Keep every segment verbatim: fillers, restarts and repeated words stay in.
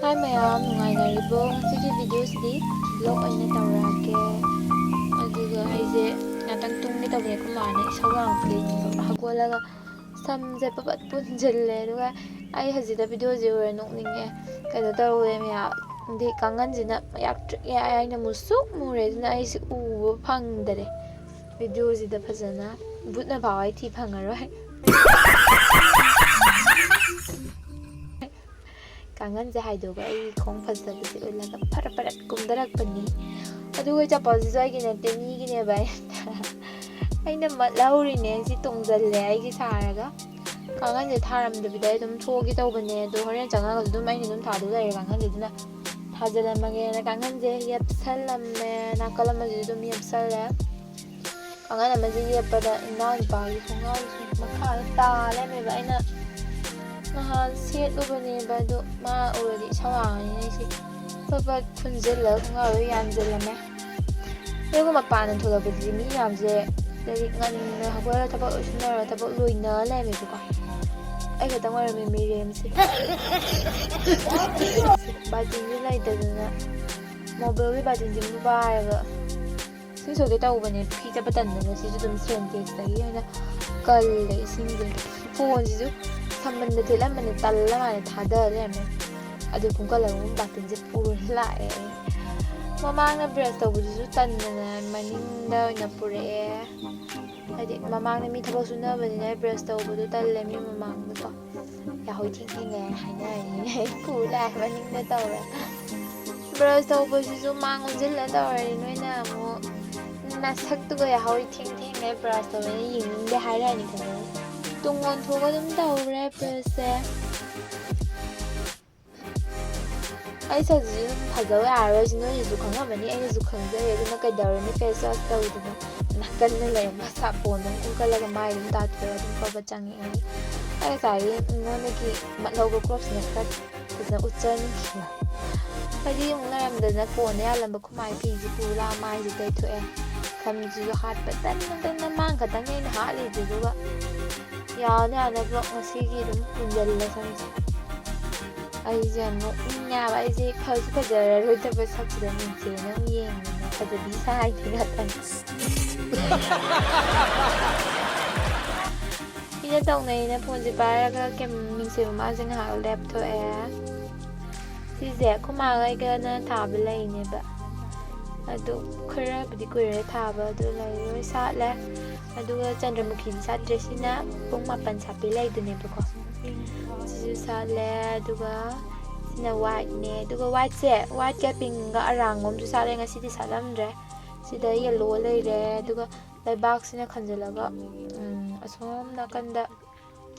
ꯍꯥꯏ ꯃꯌꯥꯝ, ꯅꯨꯡꯉꯥꯏꯅꯔꯤꯕꯣ? ꯉꯁꯤꯒꯤ ꯚꯤꯗꯤꯑꯣꯁꯤꯗꯤ ꯚ꯭ꯂꯣꯒ ꯑꯣꯏꯅ ꯇꯧꯔꯛꯑꯒꯦ꯫ ꯑꯗꯨꯒ ꯑꯩꯁꯦ ꯉꯥꯛꯇꯪ ꯇꯨꯝꯒꯦ ꯇꯧꯕꯅꯦ, ꯑꯩꯈꯣꯏ ꯃꯥꯅ ꯏꯁꯧ ꯂꯥꯡꯉꯛꯄꯗꯒꯤ ꯍꯧꯒꯠꯂꯒ ꯁꯝꯁꯦ ꯄꯄꯠ ꯄꯨꯟꯁꯤꯜꯂꯦ꯫ ꯑꯗꯨꯒ ꯑꯩ ꯍꯧꯖꯤꯛꯇ ꯚꯤꯗꯤꯑꯣꯁꯦ ꯎꯔ ꯅꯣꯛꯅꯤꯡꯉꯦ꯫ ꯀꯩꯅꯣ ꯇꯧꯋꯦ ꯃꯌꯥꯝ, ꯗꯤ ꯀꯥꯡꯒꯟꯁꯤꯅ ꯃꯌꯥꯛꯇ꯭ꯔꯤꯛ ꯌꯥꯏ, ꯑꯩꯅ ꯃꯨꯁꯨꯛ ꯃꯨꯔꯦ꯫ ꯑꯗꯨꯅ ꯑꯩꯁꯦ ꯎꯕ ꯐꯪꯗꯔꯦ ꯚꯤꯗꯤꯑꯣꯁꯤꯗ ꯐꯖꯅ꯫ ꯕꯨꯠꯅ ꯐꯥꯎ ꯑꯩ ꯊꯤ ꯐꯪꯉꯔꯣꯏ꯫ ꯀꯥꯡꯒꯟꯁꯦ ꯍꯥꯏꯗꯣꯛꯑꯒ ꯑꯩ ꯈꯣꯡ ꯐꯖꯕꯁꯦ ꯎꯠꯂꯒ ꯐꯔ ꯐꯔ ꯀꯨꯝꯊꯔꯛꯄꯅꯤ꯫ ꯑꯗꯨꯒ ꯆꯄꯜꯁꯤꯁꯨ ꯑꯩꯒꯤ ꯅꯠꯇꯦ, ꯃꯤꯒꯤꯅꯦꯕ꯫ ꯑꯩꯅ ꯃꯠꯍꯧꯔꯤꯅꯦ꯫ ꯁꯤ ꯇꯣꯡꯁꯤꯜꯂꯦ ꯑꯩꯒꯤ ꯁꯥꯔꯒ꯫ ꯀꯥꯡꯒꯟꯁꯦ ꯊꯥꯔꯝꯗꯕꯤꯗ ꯑꯩ ꯑꯗꯨꯝ ꯊꯣꯛꯑꯒꯦ ꯇꯧꯕꯅꯦ, ꯑꯗꯣ ꯍꯣꯔꯦꯟ ꯆꯪꯉꯒꯁꯨ ꯑꯗꯨꯝ ꯑꯩꯅ ꯑꯗꯨꯝ ꯊꯥꯗꯧ ꯂꯩꯔꯦ ꯀꯥꯡꯒꯟꯁꯦ꯫ ꯑꯗꯨꯅ ꯊꯥꯖꯤꯜꯂꯝꯃꯒꯦꯅ ꯀꯥꯡꯒꯟꯁꯦ ꯌꯦꯞꯁꯜꯂꯝꯃꯦ꯫ ꯅꯥꯀꯜ ꯑꯃꯁꯤꯁꯨ ꯑꯗꯨꯝ ꯌꯦꯞꯁꯜꯂꯦ꯫ ꯀꯥꯡꯒꯟ ꯑꯃꯁꯤ ꯌꯦꯞꯄꯗ ꯏꯅꯥꯎꯅꯨꯄꯥꯒꯤ ꯈꯣꯡꯒ꯭ꯔꯥꯎꯁꯦ ꯃꯈꯥꯗ ꯇꯥ ꯂꯩꯔꯝꯃꯦꯕ꯫ ꯑꯩꯅ ꯅꯍꯥꯟ ꯁꯦꯠꯂꯨꯕꯅꯦꯕ, ꯑꯗꯣ ꯃꯥ ꯎꯔꯗꯤ ꯏꯁꯧ ꯂꯥꯡꯉꯅꯤꯅ ꯑꯩꯁꯦ ꯐꯠ ꯐꯠ ꯈꯨꯟꯖꯤꯜꯂꯒ ꯈꯣꯡꯒ꯭ꯔꯥꯎꯗꯣ ꯌꯥꯟꯁꯤꯜꯂꯝꯃꯦ꯫ ꯑꯗꯨꯒ ꯃꯄꯥꯟꯗ ꯊꯣꯛꯂꯛꯄꯗꯗꯤ ꯃꯤ ꯃꯌꯥꯝꯁꯦ ꯂꯥꯏꯔꯤꯛ ꯉꯟꯅ ꯍꯧꯒꯠꯂꯒ ꯊꯕꯛ ꯂꯣꯏꯁꯤꯟꯅꯔꯒ ꯊꯕꯛ ꯂꯣꯏꯅ ꯂꯩꯔꯝꯃꯦꯕꯀꯣ꯫ ꯑꯩ ꯈꯛꯇꯪ ꯑꯣꯏꯔꯝꯃꯦ ꯃꯤꯔꯦꯝꯁꯦ꯫ ꯕꯥꯜꯇꯤꯟꯁꯦ ꯂꯩꯇꯗꯅ ꯃꯣꯕꯤꯜꯒꯤ ꯕꯥꯜꯇꯤꯟꯁꯤꯃ ꯄꯥꯏꯔꯒ ꯏꯁꯤꯡ ꯁꯣꯛꯀꯦ ꯇꯧꯕꯅꯦ, ꯄꯨꯈ꯭ꯔꯤ ꯆꯠꯄ ꯇꯟꯗꯅ꯫ ꯁꯤꯁꯨ ꯑꯗꯨꯝ ꯁꯦꯟꯇꯦꯛꯁꯇꯒꯤ ꯑꯣꯏꯅ ꯀꯜꯂꯦ ꯏꯁꯤꯡꯁꯦ꯫ ꯐꯣꯟꯁꯤꯁꯨ ꯁꯝꯕꯟꯗ ꯊꯤꯜꯂꯝꯕꯅꯦ, ꯇꯜꯂ ꯃꯥꯜꯂꯦ, ꯊꯥꯗ ꯂꯩꯔꯝꯃꯦ꯫ ꯑꯗꯨ ꯈꯣꯡꯀꯠꯂꯒ ꯑꯃꯨꯛ ꯕꯥꯜꯇꯤꯟꯁꯦ ꯄꯨꯔ ꯂꯥꯛꯑꯦ ꯑꯩ꯫ ꯃꯃꯥꯡꯅ ꯕ꯭ꯔꯁ ꯇꯧꯕꯗꯨꯁꯨ ꯇꯟꯗꯅ ꯃꯅꯤꯡꯗ ꯑꯣꯏꯅ ꯄꯨꯔꯛꯑꯦ꯫ ꯍꯥꯏꯗꯤ ꯃꯃꯥꯡꯗ ꯃꯤ ꯊꯕꯛ ꯁꯨꯅꯕꯅꯤꯅ ꯕ꯭ꯔꯁ ꯇꯧꯕꯗꯣ ꯇꯜꯂꯦ ꯃꯤ ꯃꯃꯥꯡꯗꯀꯣ꯫ ꯌꯥꯍꯧ ꯊꯦꯡ ꯊꯦꯡꯉꯦ ꯍꯥꯏꯅꯔꯅꯤ꯫ ꯑꯩ ꯄꯨ ꯂꯥꯛꯑꯦ ꯃꯅꯤꯡꯗ ꯇꯧꯔꯦ꯫ ꯕ꯭ꯔꯁ ꯇꯧꯕꯁꯤꯁꯨ ꯃꯥꯡ ꯑꯣꯟꯁꯤꯜꯂ ꯇꯧꯔꯗꯤ ꯅꯣꯏꯅ ꯑꯃꯨꯛ ꯅꯁꯛꯇꯨꯒ ꯌꯥꯍꯧ ꯊꯦꯡ ꯊꯦꯡꯉꯦ ꯕ꯭ꯔꯁ ꯇꯧꯕꯅ ꯌꯦꯡꯅꯤꯡꯗꯦ ꯍꯥꯏꯔꯛꯑꯅꯤ ꯈꯪꯉꯦ꯫ ꯇꯨꯡ ꯑꯣꯟꯊꯣꯛꯑꯒ ꯑꯗꯨꯝ ꯇꯧꯔꯦ ꯕ꯭ꯔꯁꯁꯦ꯫ ꯑꯩ ꯁꯛꯁꯤꯁꯨ ꯑꯗꯨꯝ ꯐꯖꯧ ꯌꯥꯔꯔꯣꯏꯁꯤ ꯅꯣꯏꯅꯁꯨ ꯈꯪꯉꯝꯃꯅꯤ, ꯑꯩꯅꯁꯨ ꯈꯪꯖꯩ꯫ ꯑꯗꯨꯅ ꯀꯩꯗꯧꯔꯅꯤ ꯐꯦꯁ ꯋꯥꯁ ꯇꯧꯗꯅ ꯅꯥꯀꯟꯗ ꯂꯩꯔꯝꯕ ꯁꯥꯄꯣꯟ ꯑꯃ ꯀꯨꯝꯈꯠꯂꯒ ꯃꯥꯏ ꯑꯗꯨꯝ ꯇꯥꯊꯣꯛꯑꯒ ꯑꯗꯨꯝ ꯐꯕ ꯆꯪꯉꯛꯑꯦ꯫ ꯑꯩ ꯉꯁꯥꯏꯒꯤ ꯑꯩꯉꯣꯟꯗꯒꯤ ꯃꯠꯍꯧꯕ ꯀ꯭ꯔꯣꯞꯁꯤꯅ ꯈꯔ ꯐꯖꯅ ꯎꯠꯆꯅꯤꯡꯈꯤꯕ꯫ ꯍꯥꯏꯗꯤ ꯑꯃꯨꯛ ꯂꯩꯔꯝꯗꯅ ꯀꯣꯟꯅ ꯌꯥꯜꯂꯝꯕ ꯈꯨꯃꯥꯏ ꯐꯤꯁꯤ ꯄꯨꯔ ꯂꯥꯛꯑ ꯃꯥꯏꯁꯦ ꯇꯩꯊꯣꯛꯑꯦ꯫ ꯁꯝꯁꯤꯁꯨ ꯍꯥꯠꯄ ꯇꯟꯅ ꯇꯟꯅ ꯃꯥꯡ ꯈꯛꯇꯪꯅꯦ ꯑꯩꯅ ꯍꯥꯠꯂꯤꯁꯦ꯫ ꯑꯗꯨꯒ ꯌꯥꯅ ꯌꯥꯅꯕ ꯉꯁꯤꯒꯤ ꯑꯗꯨꯝ ꯄꯨꯟꯁꯤꯜꯂꯦ ꯁꯝꯁꯦ꯫ ꯑꯩꯁꯦ ꯌꯥꯝ ꯅꯣꯛꯅꯤꯡꯉꯦ ꯍꯥꯏꯕ꯫ ꯑꯩꯁꯦ ꯐꯁꯨ ꯐꯖꯔꯔꯣꯏꯗꯕ ꯁꯛꯁꯤꯗ ꯃꯤꯡꯁꯦꯜꯅ ꯑꯃꯨꯛ ꯌꯦꯡꯗꯅ ꯐꯖꯕꯤ ꯁꯥꯏꯅꯤ ꯉꯥꯛꯇꯪ꯫ ꯁꯤꯅ ꯇꯧꯅꯩꯅ ꯐꯣꯟꯁꯦ ꯄꯥꯏꯔꯒ ꯀꯦꯝ-, ꯃꯤꯡꯁꯦꯜ ꯃꯃꯥꯡꯁꯦ ꯉꯥꯏꯍꯥꯛ ꯂꯦꯞꯊꯣꯛꯑꯦ꯫ ꯁꯤꯁꯦ ꯑꯩꯈꯣꯏ ꯃꯥꯒ ꯑꯩꯒꯅ ꯊꯥꯕ ꯂꯩꯅꯦꯕ꯫ ꯑꯗꯨ ꯈꯔꯕꯨꯗꯤ ꯀꯨꯏꯔꯦ ꯊꯥꯕ, ꯑꯗꯨ ꯂꯩ ꯂꯣꯏ ꯁꯥꯠꯂꯦ꯫ ꯑꯗꯨꯒ ꯆꯟꯗ꯭ꯔꯃꯨꯈꯤꯗꯤ ꯁꯥꯠꯇ꯭ꯔꯦ, ꯁꯤꯅ ꯄꯨꯡ ꯃꯥꯄꯟ ꯁꯥꯠꯄꯤ ꯂꯩꯗꯨꯅꯦꯕꯀꯣ꯫ ꯁꯤꯁꯨ ꯁꯥꯠꯂꯦ꯫ ꯑꯗꯨꯒ ꯁꯤꯅ whiteꯅꯦ꯫ ꯑꯗꯨꯒ whiteꯁꯦ, whiteꯀ pinkꯒ ꯑꯔꯥꯡꯕ ꯑꯃꯁꯨ ꯁꯥꯠꯂꯦ, ꯉꯁꯤꯗꯤ ꯁꯥꯠꯂꯝꯗ꯭ꯔꯦ꯫ ꯁꯤꯗ yellow ꯂꯩꯔꯦ꯫ ꯑꯗꯨꯒ ꯂꯩꯕꯥꯛꯁꯤꯅ ꯈꯟꯖꯤꯜꯂꯒ, ꯎꯝ, ꯑꯁꯣꯝ ꯅꯥꯀꯟꯗ,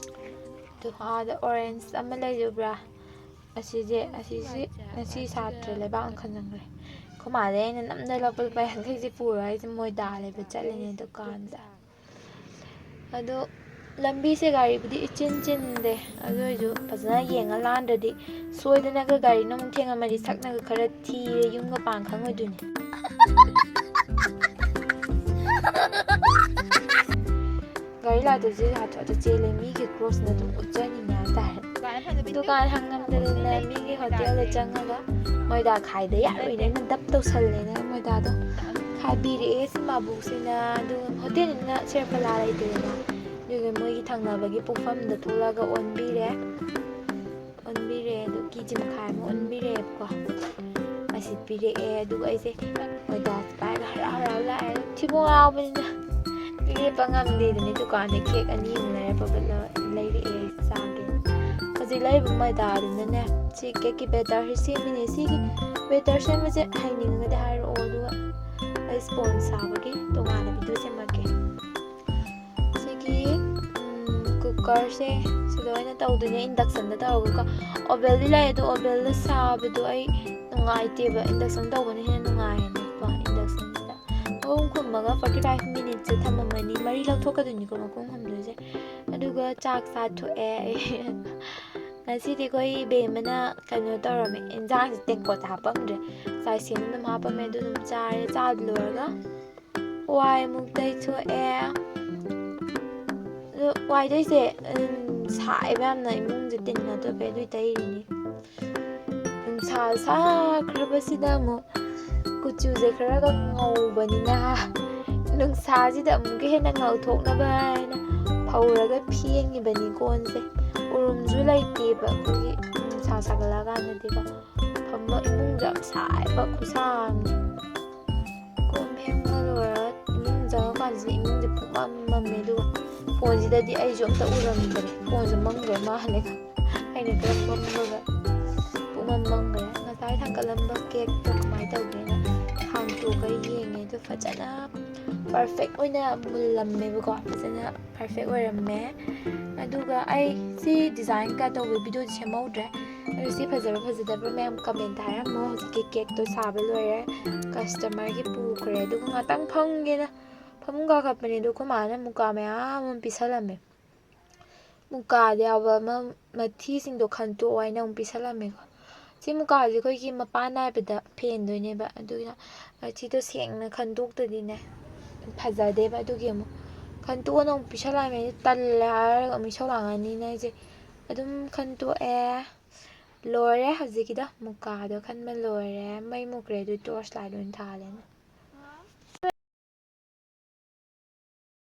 ꯑꯗꯨ ꯑꯥꯗ orange ꯑꯃ ꯂꯩꯔꯤꯕ꯭ꯔꯥ? ꯑꯁꯤꯁꯦ, ꯑꯁꯤꯁꯤ ꯉꯁꯤ ꯁꯥꯠꯇ꯭ꯔꯦ, ꯂꯩꯕꯥꯛꯅ ꯈꯟꯖꯟꯈ꯭ꯔꯦ꯫ ꯑꯩꯈꯣꯏ ꯃꯥꯗꯩ ꯑꯩꯅ ꯅꯝꯗꯅ ꯂꯨꯄꯥ, ꯂꯨꯄꯥ ꯌꯥꯡꯈꯩꯁꯦ ꯄꯨꯔꯒ ꯑꯩꯁꯦ ꯃꯣꯏꯗꯥ ꯂꯩꯕ ꯆꯠꯂꯤꯅꯦ ꯗꯨꯀꯥꯟꯗ꯫ ꯑꯗꯣ ꯂꯝꯕꯤꯁꯦ ꯒꯥꯔꯤꯕꯨꯗꯤ ꯏꯆꯤꯟ ꯆꯤꯟꯗꯦ, ꯑꯗꯨ ꯑꯣꯏꯔꯁꯨ ꯐꯖꯅ ꯌꯦꯡꯉ ꯂꯥꯟꯗ꯭ꯔꯗꯤ ꯁꯣꯏꯗꯅꯒ ꯒꯥꯔꯤꯅ ꯑꯃꯨꯛ ꯊꯦꯡꯉꯝꯃꯗꯤ ꯁꯛꯅꯒ ꯈꯔ ꯊꯤꯔꯦ, ꯌꯨꯝꯒ ꯄꯥꯟ ꯈꯪꯉꯣꯏꯗꯣꯏꯅꯦ꯫ ꯒꯥꯔꯤ ꯂꯥꯛꯇꯕꯁꯦ ꯍꯥꯊꯨ ꯍꯥꯊꯨ ꯆꯦꯜꯂꯦ, ꯃꯤꯒꯤ crossꯅ ꯑꯗꯨꯝ ꯎꯠꯆꯅꯤꯡꯉꯦ ꯍꯥꯏꯇꯥꯔꯦ꯫ ꯗꯨꯀꯥꯟ ꯍꯥꯡꯉꯝꯗꯅ ꯃꯤꯒꯤ hotelꯗ ꯆꯪꯉꯒ ꯃꯣꯏꯗꯥ ꯈꯥꯏꯗ ꯌꯥꯔꯣꯏꯅ ꯑꯩꯅ ꯗꯞ ꯇꯧꯁꯜꯂꯦꯅ ꯃꯣꯏꯗꯥꯗꯣ ꯈꯥꯏꯕꯤꯔꯛꯑꯦ꯫ ꯁꯤ ꯃꯥꯕꯨꯁꯤꯅ ꯑꯗꯨ hotelꯅꯤꯅ ꯁꯦꯔꯐꯂꯥ ꯂꯩꯇꯦꯗꯅ, ꯑꯗꯨꯒꯤ ꯃꯣꯏꯒꯤ ꯊꯪꯅꯕꯒꯤ ꯄꯣꯛꯐꯝꯗ ꯊꯣꯛꯂꯛꯑꯒ ꯑꯣꯟꯕꯤꯔꯦ꯫ ꯑꯣꯟꯕꯤꯔꯦ, ꯑꯗꯨ KG ꯃꯈꯥꯏ ꯑꯃ ꯑꯣꯟꯕꯤꯔꯦꯕꯀꯣ꯫ ꯑꯁꯤ ꯄꯤꯔꯛꯑꯦ, ꯑꯗꯨꯒ ꯑꯩꯁꯦ ꯃꯣꯏꯗꯥꯁꯦ ꯄꯥꯏꯔꯒ ꯍꯔꯥꯎ ꯍꯔꯥꯎ ꯂꯥꯛꯑꯦ꯫ ꯊꯤꯕꯣꯡ ꯂꯥꯎꯕꯅꯤꯅ ꯂꯦꯞꯄ ꯉꯝꯗꯦꯗꯅ, ꯗꯨꯀꯥꯟꯗ cake ꯑꯅꯤ ꯑꯃ ꯂꯩꯔꯛꯄꯒ ꯂ-, ꯂꯩꯔꯛꯑꯦ, ꯑꯩꯁꯦ ꯆꯥꯒꯦ꯫ ꯍꯧꯖꯤꯛ ꯂꯩꯔꯤꯕ ꯃꯣꯏꯗꯥꯗꯨꯅꯅꯦ, ꯁꯤ cakeꯀꯤ batterꯁꯦ ꯁꯦꯝꯃꯤꯅꯦ꯫ ꯁꯤꯒꯤ batter ꯁꯦꯝꯕꯁꯦ ꯍꯩꯅꯤꯡꯉꯒꯗꯤ ꯍꯥꯏꯔꯛꯑꯣ, ꯑꯗꯨꯒ ꯑꯩ sponge ꯁꯥꯕꯒꯤ ꯇꯣꯉꯥꯟꯅ video ꯁꯦꯝꯃꯛꯀꯦ꯫ ꯁꯤꯒꯤ, ꯎꯝ, cookerꯁꯦ ꯁꯤꯗ ꯑꯣꯏꯅ ꯇꯧꯗꯣꯏꯅꯦ, inductionꯗ ꯇꯧꯔꯒꯀꯣ꯫ Ovenꯗꯤ ꯂꯩ, ꯑꯗꯣ ovenꯗ ꯁꯥꯕꯗꯣ ꯑꯩ ꯅꯨꯡꯉꯥꯏꯇꯦꯕ, induction ꯇꯧꯕꯅ ꯍꯦꯟꯅ ꯅꯨꯡꯉꯥꯏꯌꯦꯅꯀꯣ꯫ Inductionꯁꯤꯗ ꯃꯈꯨꯝ ꯈꯨꯝꯃꯒ forty five minutesꯁꯦ ꯊꯝꯃꯝꯃꯅꯤ꯫ ꯃꯔꯤ ꯂꯧꯊꯣꯛꯀꯗꯣꯏꯅꯤꯀꯣ ꯃꯈꯨꯝ ꯈꯨꯝꯗꯣꯏꯁꯦ꯫ ꯑꯗꯨꯒ ꯆꯥꯛ ꯆꯥꯊꯣꯛꯑꯦ꯫ ꯉꯁꯤꯗꯤ ꯑꯩꯈꯣꯏ ꯏꯕꯦꯝꯃꯅ ꯀꯩꯅꯣ ꯇꯧꯔꯝꯃꯦ, ꯏꯟꯖꯥꯡꯁꯦ ꯇꯦꯡꯀꯣꯠꯇ ꯍꯥꯞꯄꯝꯗ꯭ꯔꯦ, ꯆꯥꯏꯁꯦꯟ ꯑꯗꯨꯝ ꯍꯥꯞꯄꯝꯃꯦ꯫ ꯑꯗꯨ ꯑꯗꯨꯝ ꯆꯥꯔꯦ꯫ ꯆꯥꯕ ꯂꯣꯏꯔꯒ ꯋꯥꯏ ꯑꯃꯨꯛ ꯇꯩꯊꯣꯛꯑꯦ꯫ ꯑꯗꯣ ꯋꯥꯏ ꯇꯩꯁꯦ, ꯎꯝ, ꯁꯥꯏꯕ ꯌꯥꯝꯅ, ꯏꯃꯨꯡꯁꯦ ꯇꯤꯟꯅ ꯇꯣꯞꯄꯦ, ꯑꯗꯨꯏ ꯇꯩꯔꯤꯅꯤ꯫ ꯅꯨꯡꯁꯥ ꯁꯥꯈ꯭ꯔꯕꯁꯤꯗ ꯑꯃꯨꯛ ꯀꯨꯆꯨꯁꯦ ꯈꯔꯒ ꯉꯧꯕꯅꯤꯅ, ꯅꯨꯡꯁꯥꯁꯤꯗ ꯑꯃꯨꯛꯀ ꯍꯦꯟꯅ ꯉꯧꯊꯣꯛꯅꯕ ꯍꯥꯏꯅ ꯐꯧꯔꯒ ꯐꯦꯡꯉꯤꯕꯅꯤ ꯀꯣꯟꯁꯦ꯫ ꯎꯔꯨꯝꯁꯨ ꯂꯩꯇꯦꯕ ꯑꯩꯈꯣꯏꯒꯤ ꯅꯨꯡꯁꯥ ꯁꯥꯒꯠꯂꯛꯑꯀꯥꯟꯗꯗꯤꯀꯣ꯫ ꯐꯝꯕ ꯏꯃꯨꯡꯗ ꯌꯥꯝ ꯁꯥꯏꯕ ꯈꯨꯁꯥ ꯑꯃꯅꯤ꯫ ꯀꯣꯟ ꯐꯦꯡꯕ ꯂꯣꯏꯔꯒ ꯏꯃꯨꯡ ꯆꯪꯉꯀꯥꯟꯁꯤꯗ ꯏꯃꯨꯡꯁꯦ ꯄꯨꯡꯃꯝ ꯃꯝꯃꯦ꯫ ꯑꯗꯨꯒ ꯐꯣꯟꯁꯤꯗꯗꯤ ꯑꯩꯁꯨ ꯑꯝꯇ ꯎꯔꯝꯗ꯭ꯔꯦ꯫ ꯐꯣꯟꯁꯦ ꯃꯝꯈ꯭ꯔ ꯃꯥꯜꯂꯦ꯫ ꯑꯩꯅ ꯈꯔ ꯃꯝꯕꯒ ꯄꯨꯡꯃꯝ ꯃꯝꯈ꯭ꯔꯦ꯫ ꯉꯁꯥꯏ ꯊꯥꯡꯒꯠꯂꯝꯕ ꯀꯦꯛꯇꯣ ꯀꯃꯥꯏꯅ ꯇꯧꯒꯦꯅ ꯍꯥꯡꯇꯣꯛꯑꯒ ꯌꯦꯡꯉꯦ꯫ ꯑꯗꯨ ꯐꯖꯅ ꯄꯔꯐꯦꯛ ꯑꯣꯏꯅ ꯃꯨꯜꯂꯝꯃꯦꯕꯀꯣ꯫ ꯐꯖꯅ ꯄꯔꯐꯦꯛ ꯑꯣꯏꯔꯝꯃꯦ꯫ ꯑꯗꯨꯒ ꯑꯩ ꯁꯤ ꯗꯤꯖꯥꯏꯟ ꯀ ꯇꯧꯕ ꯚꯤꯗꯤꯑꯣꯗꯤ ꯁꯦꯝꯍꯧꯗ꯭ꯔꯦ꯫ ꯑꯗꯨ ꯁꯤ ꯐꯖꯕ ꯐꯖꯗꯕ ꯃꯌꯥꯝ ꯀꯃꯦꯟꯇ ꯍꯥꯏꯔꯝꯃꯣ꯫ ꯍꯧꯖꯤꯛꯀꯤ ꯀꯦꯛꯇꯣ ꯁꯥꯕ ꯂꯣꯏꯔꯦ, ꯀꯁꯇꯃꯔꯒꯤ ꯄꯨꯈ꯭ꯔꯦ꯫ ꯑꯗꯨꯒ ꯉꯥꯛꯇꯪ ꯐꯝꯒꯦꯅ ꯐꯃꯨꯡ ꯀꯥꯈꯠꯄꯅꯦ꯫ ꯑꯗꯣ ꯑꯩꯈꯣꯏ ꯃꯥꯅ ꯃꯨꯀꯥ ꯃꯌꯥꯝ ꯑꯃ ꯄꯤꯁꯜꯂꯝꯃꯦ꯫ ꯃꯨꯀꯥꯗ ꯌꯥꯎꯕ ꯑꯃ ꯃꯊꯤꯁꯤꯡꯗꯣ ꯈꯟꯇꯣꯛꯑꯣ ꯍꯥꯏꯅ ꯑꯃꯨꯛ ꯄꯤꯁꯜꯂꯝꯃꯦꯀꯣ꯫ ꯁꯤ ꯃꯨꯀꯥꯁꯦ ꯑꯩꯈꯣꯏꯒꯤ ꯃꯄꯥꯟ ꯅꯥꯏꯕꯗ ꯐꯦꯟꯗꯣꯏꯅꯦꯕ꯫ ꯑꯗꯨꯅ ꯃꯊꯤꯗꯣ ꯁꯦꯡꯅ ꯈꯟꯗꯣꯛꯇꯗꯤꯅꯦ ꯐꯖꯗꯦꯕ꯫ ꯑꯗꯨꯒꯤ ꯑꯃꯨꯛ ꯈꯟꯇꯣꯛꯑꯣꯅ ꯑꯃꯨꯛ ꯄꯤꯁꯜꯂꯛꯑꯝꯃꯦ꯫ ꯑꯩꯁꯦ ꯇꯜꯂꯦ ꯍꯥꯏꯔꯒ ꯑꯃꯨꯛ ꯏꯁꯧ ꯂꯥꯡꯉꯅꯤꯅ ꯑꯩꯁꯦ ꯑꯗꯨꯝ ꯈꯟꯇꯣꯛꯑꯦ꯫ ꯂꯣꯏꯔꯦ ꯍꯧꯖꯤꯛꯀꯤꯗꯣ, ꯃꯨꯀꯥꯗꯣ ꯈꯟꯕ ꯂꯣꯏꯔꯦ꯫ ꯃꯩ ꯃꯨꯠꯈ꯭ꯔꯦ꯫ ꯑꯗꯨ ꯇꯣꯔꯆ ꯂꯥꯏꯠ ꯑꯣꯏꯅ ꯊꯥꯜꯂꯦꯅ꯫